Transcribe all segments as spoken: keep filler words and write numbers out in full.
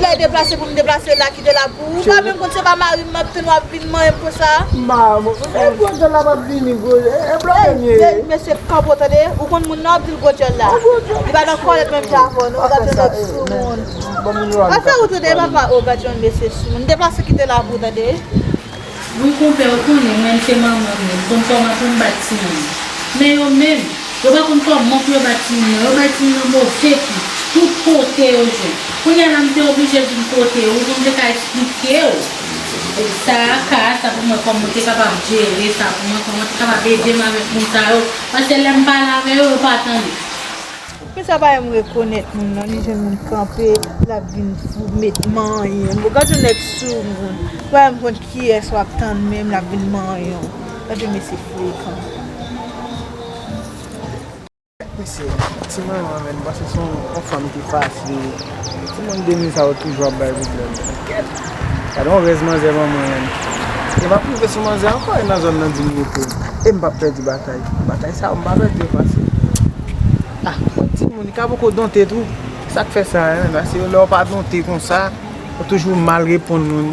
Lè deplase pou m deplase la, kite la pou ou. Ou pa menm konn se pa mari m m ap tann w ap vin manyen m konsa. Maman, e gwo djòl la p ap vini, gwo. E, e blòdè m ye. Mesye kanpe w tande. Ou konn moun nan w ap di l gwo djòl la. Li pa nan kòlèt menm jan avè w, non. Ou gade yon nèg soumoun. Afè ou tande, papa. O, gade yon mesye soumoun. Deplase kite la pou ou tande. Wi, konpè, ou konnen, mwen, se manman m ye. M konn kòman pou m bat timoun. Men yo menm, yo pa konn kòman pou yo bat timoun nan. Yo bay timoun nan move kou. Tout kote yo jwenn. Kounye a la, m te oblije vin kote ou pou m te ka eksplike w. Sa a, ka a, sa pou mwen, kòman w te kapab jere sa pou mwen, kòman w te kapab ede m avèk moun sa yo. Paske lè m pale avè yo, yo pa tande. Men sa pa yon rekonèt moun non, li jwenn moun kanpe, l ap vin fou, met manyen. Bon, gad yon nèg soumoun. Pa yon konn kiyès w ap tann menm, l ap vin manyen w. Gad yon mesye frekan. Mesye, ti manman menm, m panse se yon, yon fanm ki fasil. Timoun demi sa yo toujou ap bay pwoblèm. Gad yon rèz manzè manman menm. E m ap rive sou manzè ankò, e nan zòn nan di m rete. E m p ap pèdi batay. Batay sa yo, m pa pèdi yo fasil. Ah, timoun, li ka poko donte tou. Sa k fè sa, en, paske lè w pa donte konsa, ou toujou mal reponn moun.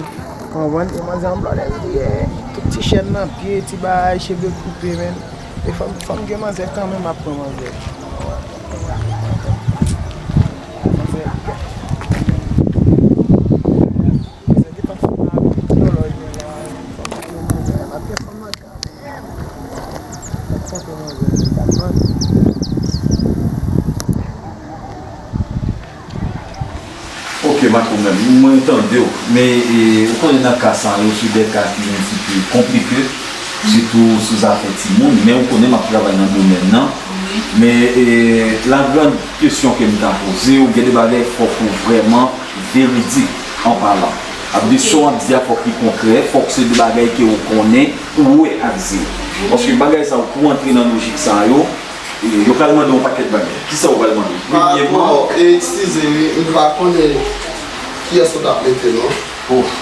Konprann? E manzè an blòdè li ye. Tout ti chèn nan pye, ti bagay, cheve koupe, men. E fò m, fò m gen manzè kanmenm, m ap pran manzè. Manzè. Manzè depann fanm nan avèk ti lòlòy mwen la. Fò m gen manzè, m ap gen fanm nan kanmenm. Ok, Makomè, mwen tande w, men e, ou konnen nan ka sa yo, se de ka ki yon ti pe konplike, sitou sou zafè timoun, men ou konnen m ap travay nan domèn nan. Men e, la grande question ke m ta poze w, gen de bagay fòk ou vrèman veridik an palan. Ap di sa w ap di a fòk li konkrè, fòk se de bagay ke ou konnen, ou wè ak zye w. Paske bagay sa yo, pou antre nan lojik sa yo, e, yo pral mande yon pakèt bagay. Kisa yo pral mande? Premyèman, bon, e, eskize wi, m pa konnen kiyès ou t ap mete non. Oh.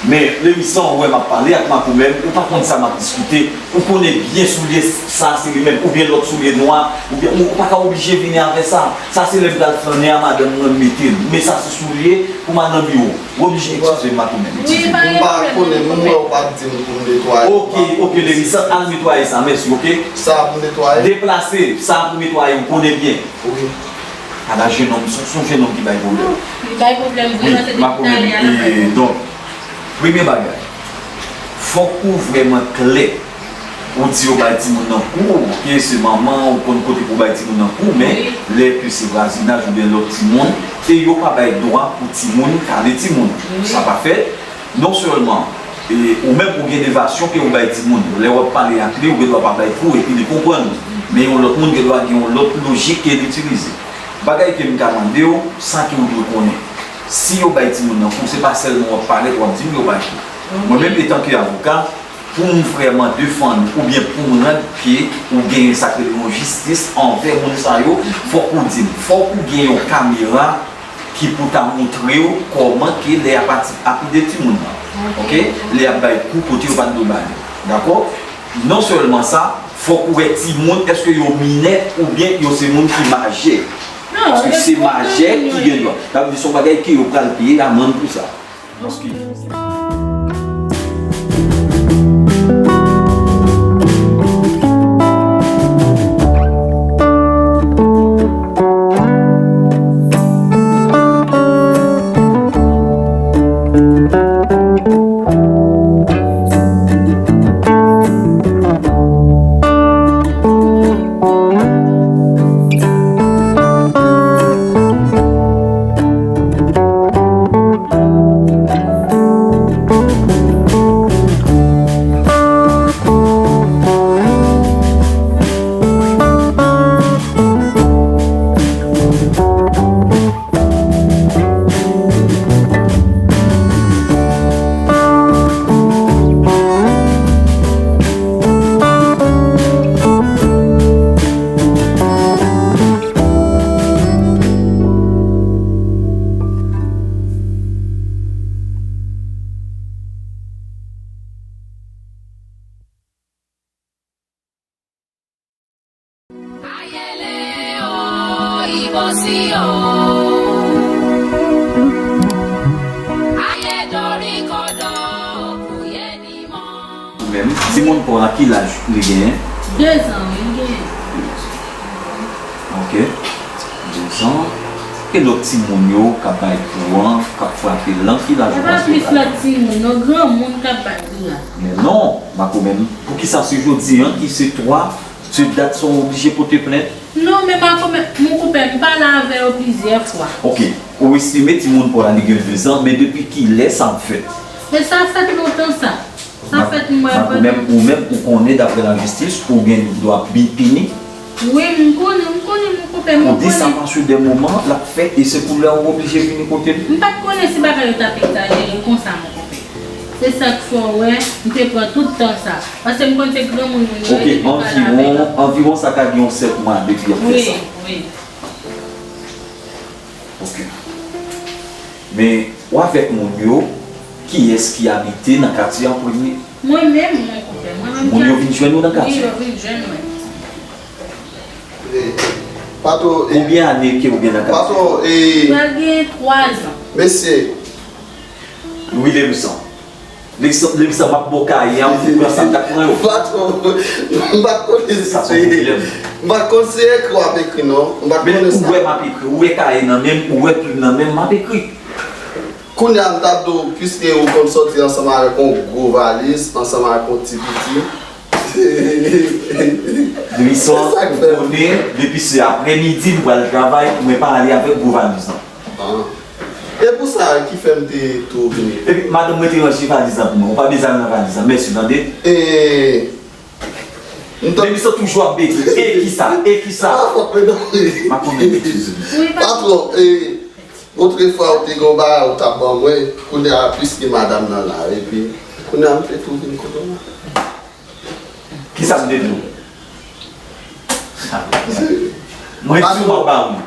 Men, Lerisan, ou wè m ap pale ak Makomè, ou pa konn sa m ap diskite, ou konnen byen soulye sa se li menm, oubyen lòt soulye nwa, oubyen ou pa ka oblije vini avè sa. Sa se lè m pral flannen a madanm mwen mete l. Men sa se soulye pou m al nan biwo. Ou oblije eskize m, Makomè. Wi, pa gen pwoblèm. M pa konnen, m wè ou pa t di m pou m netwaye. Ok, ok, Lerisan, al netwaye sa, mèsi, ok? Sa pou netwaye? Deplase, sa pou netwaye, ou konnen byen. Wi. Ala jennonm, se, se yon jennonm ki bay pwoblèm. Li bay pwoblèm vre, paske depi talè a l ap bay pwoblèm. Donk, premye bagay, fòk ou vrèman klè. Ou di yo bay timoun nan kou, ok, se manman, ou konn kote pou bay timoun nan kou, men lè ke se vwazinaj oubyen lòt timoun, e yo pa bay dwa pou timoun kale timoun. Sa pa fèt. Non sèlman, e, ou menm ou gen de vèsyon ke ou bay timoun. Lè w ap pale ak li, ou gen dwa pa bay kou epi li konprann ou. Men yon lòt moun gen dwa gen yon lòt lojik ke l itilize. Bagay ke m ka mande w, sa ke ou dwe konnen. Si yo bay timoun nan kou, se pa sèlman w ap parèt, w ap di m yo bay kou. Mwen menm, etanke avoka, pou m vrèman defann oubyen pou m rann ke ou genyen sa k rele yon jistis anvè moun sa yo, fòk ou di m, fòk ou gen yon kamera ki pou ta montre w kòman ke lè y ap ati-, apide timoun nan. Ok? Lè y ap bay kou kote yo pa t dwe bay. Dakò? Non sèlman sa, fòk ou wè timoun, èske yo minè oubyen yo se moun ki majè. Paske se majè ki gen dwa. Sa vle di se yon bagay ke yo pral peye amann pou sa. Paske Timoun pa w la, ki laj li genyen? De zan, wi, li genyen. Ok. De zan. E lòt timoun yo k ap bay kou an, k ap frape l lan, ki laj yo? E pa plis lòt timoun, non, granmoun k ap bay kou la. Men non, Makomè, poukisa se jodi an ki se twa, se dat sa w oblije pote plent? Non, men Makomè, mon konpè, m pale avè yo plizyè fwa. Ok, ou estime timoun pa w la li gen de zan, men depi kilè sa ap fèt? E sa fèt lontan sa. Sa fèt mwen. Makomè, ou menm ou konnen daprè lajistis, ou gen dwa bi-, pini? Wi, m konnen, m konnen, mon konpè, m konnen. Ou di sa pase de moman l ap fèt e se pou lè ou oblije vini kote l? M pa t konnen si bagay yo t ap egzajere konsa, mon konpè. Se sa k fè w wè, m te pran tout tan sa. Paske m konn se granmoun moun yo ye, epi m pale avè yo. Ok, anviwon, anviwon sa ka gen yon sèt mwa depi y ap fè sa. Wi, wi. Ok. Men, ou avèk moun yo, kiyès ki abite nan katye a an premye? Mwen menm, mon konpè, mwen menm. Moun yo vin jwenn ou nan katye a? Wi, yo vin jwenn mwen. E, Patwon, e, konbyen ane ke ou gen nan katye a? Patwon, e, pral gen twa zan. Mesye. Wi, Lewisan. Lewisan, Lewisan, m ap ba w kaye a, ou pran sa m t ap pran yo. Patwon, m pa t konnen si se, m pa t konn si se ekri w ap ekri, non. M pa t konnen sa. Men ou wè m ap ekri, ou wè kaye nan men m, ou wè plim nan men m, m ap ekri. Kounye a, m t ap di w, piske ou konn sòti ansanm avèk yon gwo valiz, ansanm avèk yon ti piti. Lewisan, ou konnen, depi se aprèmidi, m pral travay, mwen pa ale avèk gwo valiz lan. Ah. E pou sa ki fè m te tou vini. Epi, madanm mwen te ranje valiz lan pou mwen. Ou pa bezwen al nan valiz lan. Mèsi, tande? E, m t ap Lewisan toujou ap bege. E kisa? E kisa? Ah, fòk mwen dòmi. M ap konnen, eskize m. Patwon, e, otrefwa ou te gen yon bagay ou t ap ban mwen, kounye a, piske madanm nan la, epi, kounye a, m te tou vin kote w la. Kisa m te di w? Mwen di w m ap ba ou li.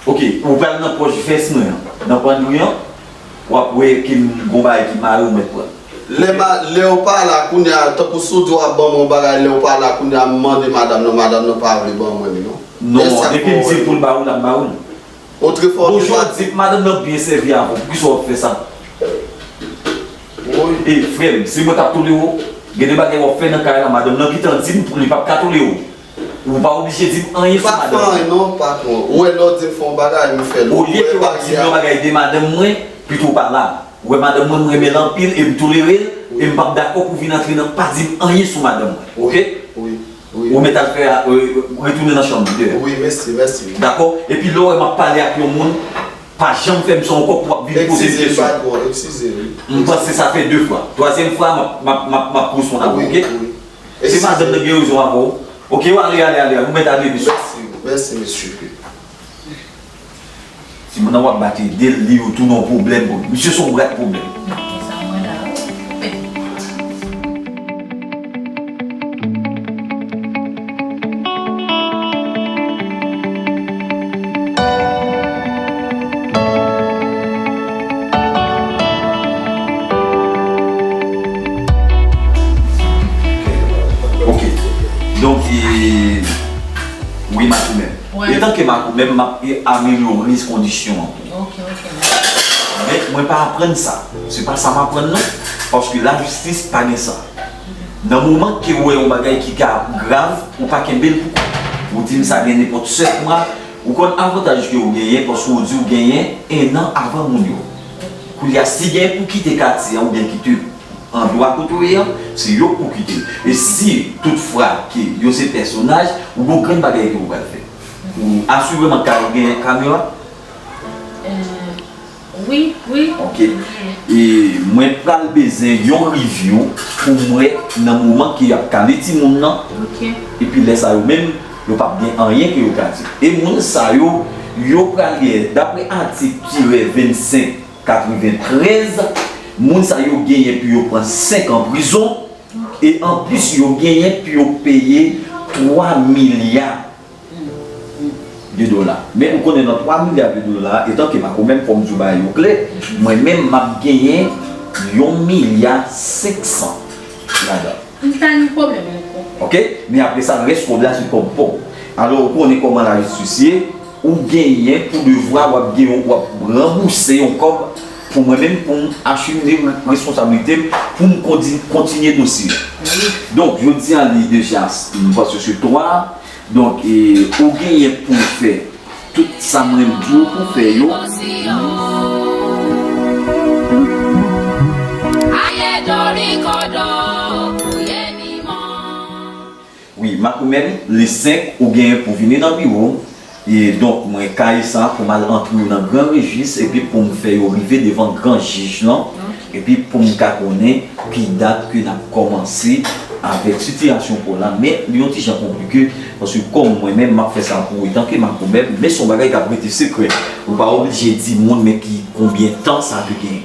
Ok, ou pral nan pòch vès mwen an, nan pandri an, w ap wè ke m gon bagay ki mare ou mèt pran. Lè ma-, lè w pa la kounye a, tankou si w di w ap ban mwen yon bagay, lè w pa la kounye a, m mande madanm nan, madanm nan pa vle ban mwen li, non. Non, depi m di l pou l ba ou l, l ap ba ou l. Otrefwa, ou te pa di. Bonjou, di madanm nan byen sèvi avè w. Poukisa w ap fè sa? Wi. E, frè m, se mwen k ap tolere w. Gen de bagay w ap fè nan kay la, madanm nan gentan di m pou li p ap ka tolere w. Ou pa oblije di m anyen sou madanm mwen. M pa t fè anyen non, patwon. Ou wè lè w di m fè yon bagay, m fè l. Olye ke w ap di m yon bagay de madanm mwen, pito w pa la. Ou wè madanm mwen, m renmen l anpil e m tolere l, e m p ap dakò pou w vin antre nan, pa di m anyen sou madanm mwen, oke? Wi, wi. Ou mèt al fè, e, retounen nan chanm ou, deyò. Wi, mèsi, mèsi. Dakò? Epi lè w wè m ap pale ak yon moun, pa janm fè m sa ankò pou w ap vin poze m kesyon. Eskize, patwon, eskize, wi. M panse sa fè de fwa. Twazyèm fwa, m ap, m ap, m ap, m ap koresponn avè w, oke? Wi, wi. Se madanm nan gen rezon avè w. Oke, ale, ale, ale, ou mèt ale, mesye. Mèsi, mèsi, mesye. Timoun nan w ap bat ede l, li retounen yon pwoblèm pou li. Misye se yon brat pwoblèm. Sa mwen la, wi. Ok. Donk, e, wi, Makomè. Wi. Etanke Makomè, m ap amelyore kondisyon an pou ou. Ok, ok, mèsi. Men, mwen pa aprann sa. Se pa sa m aprann, non. Paske lajistis pa gen sa. Nan moman ke ou wè yon bagay ki ka grav, ou pa kenbe l pou kont ou. Ou di m sa gen nenpòt sèt mwa. Ou konn avantaj ke ou genyen, paske ou di ou genyen en an avan moun yo. Kounye a, si gen pou kite katye a oubyen kite andwa kote w ye an, se yo k pou kite. E si toutfwa ke yo se pèsonaj, ou gon grenn bagay ke ou pral fè. Ou asireman ka gen kamera? Euh, wi, wi. Ok. E mwen pral bezwen yon review pou m wè nan moman ke y ap kale timoun nan. Ok. Epi lè sa yo menm, yo p ap gen anyen ke yo ka di. E moun sa yo, yo pral gen, daprè atik tirè vennsenk katreventrèz, moun sa yo genyen pou yo pran senk an prizon, e anplis yo genyen pou yo peye twa milya de dola. Men ou konnen nan twa milya de dola, etanke Makomè, fò m di w bagay yo klè, mwen menm m ap genyen yon milya senksan ladan. M pa gen pwoblèm ankò. Ok? Men apre sa, rès kòb la se kòb pa w. Alò, ou konnen kòman lajistis ye, ou genyen pou devwa, w ap gen, w ap ranbouse yon kòb Pou mwen menm, pou m asime responsablite m, pou m kondi- kontinye dosye. Donk, jodi a, li deja, m panse se twa. Donk, e, ou genyen pou w fè tout sa mwen di w pou w fè yo. Wi, makomè m, le senk, ou genyen pou vini nan biwo m. E donk, mwen kaye sa pou m al antre yo nan gran rejis, epi pou m fè yo rive devan gran jij lan, epi pou m ka konnen ki dat ke n ap kòmanse avèk sitiyasyon pa w la. Men, li yon ti jan konplike, paske kòm mwen menm, m ap fè sa pou ou etanke makomè m, men se yon bagay k ap rete sekrè. Ou pa oblije di moun, men ki konbyen tan sa te genyen.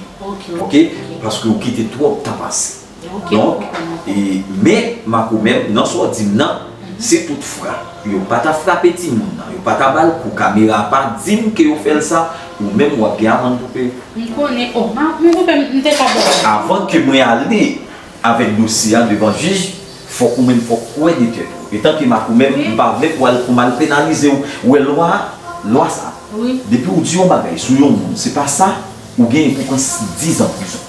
Oke? Paske ou kite twòp tan pase. Donk, e, men, makomè m, nan sa w di m nan, si toutfwa yo pa ta frape timoun nan, yo pa ta ba l kou, kamera a pa di m ke yo fè l sa, ou menm w ap gen amann pou peye. M konnen, oh, ma, m koupe, m te ka ba w. Avan ke mwen ale avèk dosye a devan jij, fòk ou menm, fòk ou wè de tèt ou. Etanke makomè m, m pa vle pou al, pou m al penalize w. Ou wè lwa, lwa sa. Depi ou di yon bagay sou yon moun, se pa sa, ou genyen pou pran dizan prizon.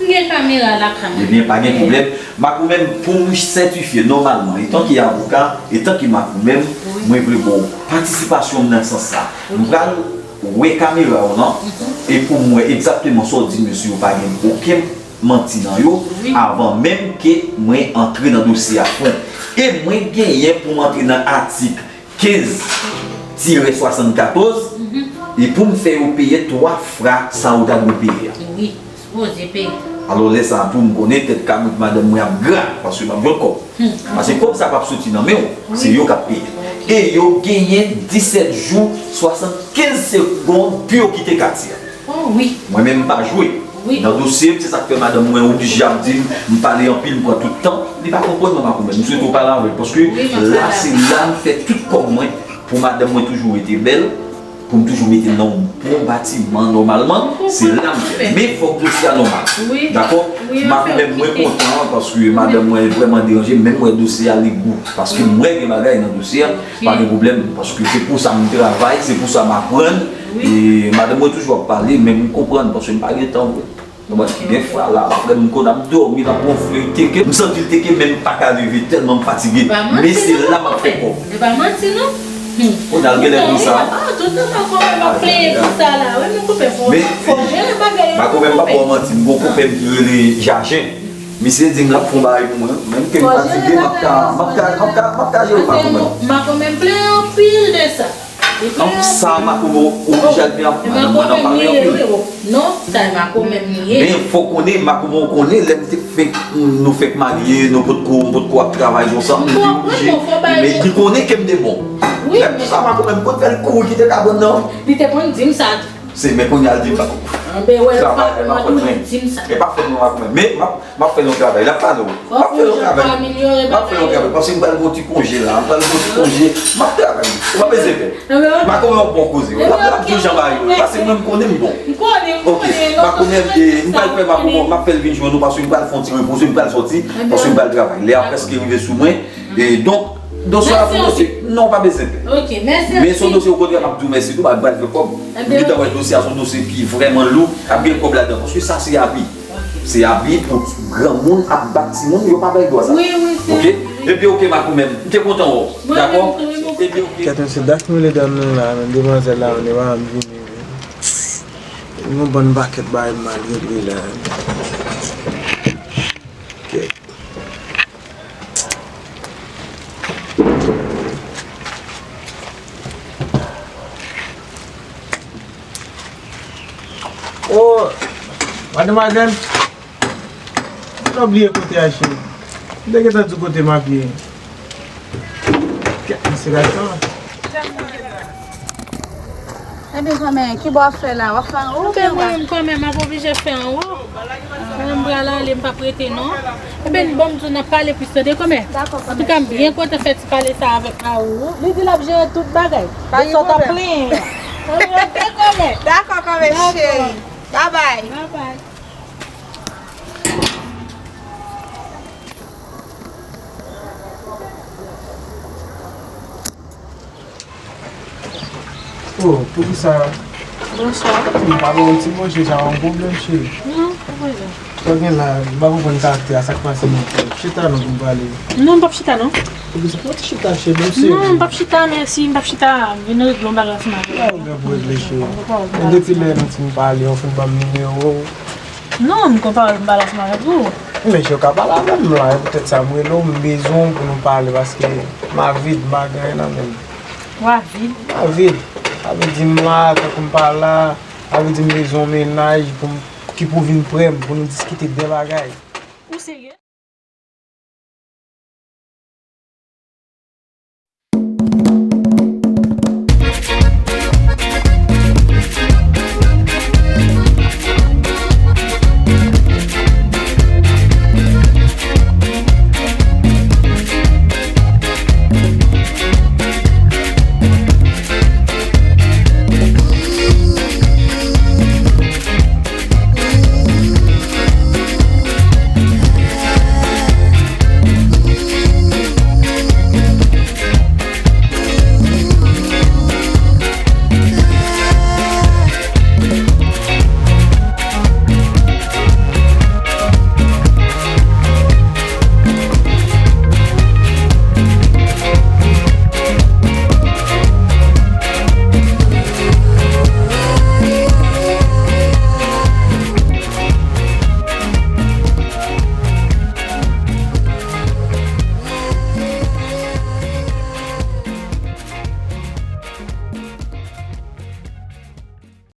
M gen kamera lakay mwen. Ebyen, pa gen pwoblèm. Makomè m, pou m sètifye nòmalman, etanke avoka, etanke makomè m, mwen vle ba w patisipasyon m nan sans sa. M pral wè kamera w lan, e pou m wè egzakteman sa w di m yo, si yo pa gen okenn manti nan yo, avan menm ke mwen antre nan dosye a fon. E mwen genyen pou m antre nan atik kenz tirè swasannkatòz, e pou m fè yo peye twa fwa sa yo ta dwe peye a. Wi, sipoze peye. Alò, lè sa a tou, m konnen tèt kamot madanm mwen ap gra, paske m ap jwenn kòb. Paske kòb sa p ap soti nan men w, se yo k ap peye. E yo genyen disèt jou, swasannkenz segonn pou yo kite katye a. Oh wi. Mwen menm m pa jwe. Nan dosye m, se sa k fè madanm mwen oblije ap di m, m pale anpil, m pran tout tan. Li pa konprann mwen makomè m. M swete w pale avè l, paske la, se la m fè tout kòb mwen pou madanm mwen toujou rete bèl, pou m toujou mete l nan yon bon batiman nòmalman. Se la m fè. Men fòk dosye a nòmal. Dakò? Makomè m, mwen kontan, paske madanm mwen vrèman deranje, men m wè dosye a li gou. Paske m wè gen bagay nan dosye a, pa gen pwoblèm, paske se pou sa m travay, se pou sa m aprann. E madanm mwen toujou ap pale, men m konprann, paske m pa gen tan vre. Konprann ki gen fwa la, frè m konn ap dòmi, l ap wonfle, l teke. M santi l teke, men m pa ka leve tèlman m fatige. Men se la m ap fè kòb. E pa manti non. Kounye a l genlè di sa. Tout tan makomè m ap plenyen pou sa la. Wi, men koupe fò. Fò jere bagay yo. Makomè m pa ba w manti, m gon konpè m ki rele Jajen. Misye di m l ap fè yon bagay pou mwen, menm ke m fatige, m ap ka, m ap ka, m ap ka, m ap ka jere makomè m. Makomè m plenyen anpil de sa. An, sa makomè w oblije admèt, madanm mwen nan pale anpil. Non, sa e makomè m li ye. Men fòk konnen, makomè w konnen, lè m te fèk, nou fèk marye, nou potko, m potko ap travay konsa, m te oblije. Men li konnen ke m te bon. Lè sa makomè m konn fè l kouri kite kabann nan. Li te konn di m sa tou. Se, men kounye a l di m sa. Anben wè, travay e pa fòt mwen. E pa fòt mwen makomè m. Men m ap M ap fè l yon travay. L ap pale w. M ap fè l yon travay. M ap fè l yon travay. Paske m pral pran ti konje la. M pral pran ti konje. M ap travay. Ou pa bezwen pè. Makomè w bon koze. L ap, l ap di w jan bagay yo ye. Paske mwen, m konnen m bon. Ok. Makomè, e, m pral fè makomè, m ap fè l vin jwenn ou paske m pral fè yon ti repoze, m pral sòti, paske m pral travay. Lè a prèske rive sou mwen. E donk, dosye a se yon dosye. Non, w pa bezwen pè. Men se yon dosye, okontrè, m ap di w mèsi tou, m pral fè kòb. M gentan wè dosye a se yon dosye ki vrèman lou, ap gen kòb ladan. Paske sa se abi. Se abi pou granmoun ap bat timoun, yo pa bay dwa sa. Wi, wi, se vre. Ok? Epi ok, makomè m, m te kontan wè w. Dakò? Epi ok. Kèt mesye, dat nou le dan nou la, men demwazèl la, nou pa vini. Nou bann pakèt bagay mal regle la. Kèt. Oh, mademwazèl, m bliye kote a, cheri. M te gentan di w kote m ap ye. Kèt, mesye gason. Ebyen, kòmè, kibò w ap fè la? W ap fè anwo oubyen anba? Ebyen, mwen menm, kòmè, m ap oblije fè anwo. Kòmè, m pral ale, m p ap rete, non. Ebyen, bon, m di w n ap pale plis, tande, kòmè. Antouka, m byen kontan fè ti pale sa avèk Aou. Li di l ap jere tout bagay. Pa gen pwoblèm. De sa w t ap plenyen an. Ok, kòmè. Dakò, kòmè, cheri. Babay. Babay. Oh, poukisa Bonswa. M pa wè yon ti bò, cheri, sa yon pwoblèm, cheri. Non, pa pwoblèm. Sa gen la, m pa konprann karaktè a, sa k pase menm, cheri? Chita non pou n pale. Non, m p ap chita non. Epi se yon ti chita, cheri, menm si. Non, m p ap chita, mèsi, m p ap chita. Vin regle yon bagay ansanm avè m. Sa ou gen pou regle, cheri? Depi lè nou fin pale, ou fin ban m nimewo w. Non, m konn pale, m pale ansanm avèk ou. Men cheri, ou ka pale avè m la, e poutèt sa m rele w, m bezwen w pou nou pale, paske m avid, m pa gen anyen nan men m. Ou avid? M avid. Sa vle di m la, tankou m pa la, sa vle di m bezwen yon mennaj pou m, ki pou vin prè m, pou nou diskite de bagay. Ou serye?